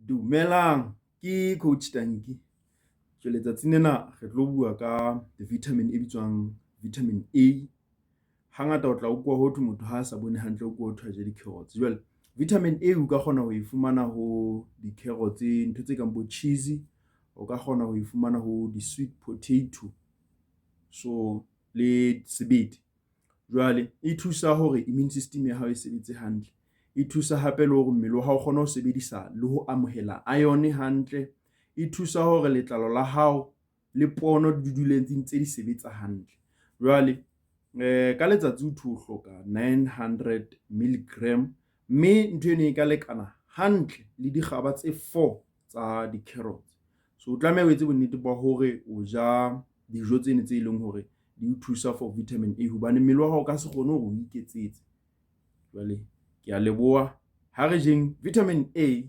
Dumelang, ke coach Tanki. Jwale tsatsing lena re tlo bua ka vitamin e bitswang vitamin A. Hangata o tla ukwa ho thwe motho ha a sa bone hantle, o kwa ho thwe a je di-carrots. Jwale vitamin A o ka kgona ho e fumana ho di-carrots, ntho tse kang bo cheese, o ka kgona ho e fumana ho di-sweet potato, so le sebete. Jwale e thusa hore immune system ya hao e sebetse hantle. E thusa hape le hore mmele wa hao o kgone ho sebedisa le ho amohela iron hantle. E thusa hore letlalo la hao le pono di dule di ntse di sebetsa hantle. Jwale ka letsatsi ho thwe o hloka 900 milligram, mme ntho eno e ka lekana hantle le dikgaba tse four tsa di-carrots. So o tlameha o etse bonnete ba hore o ja dijo tseno tse leng hore di o thusa for vitamin A hobane mmele wa hao o ka se kgone hore o iketsetse. Jwale ke a leboha, ha re jeng vitamin A.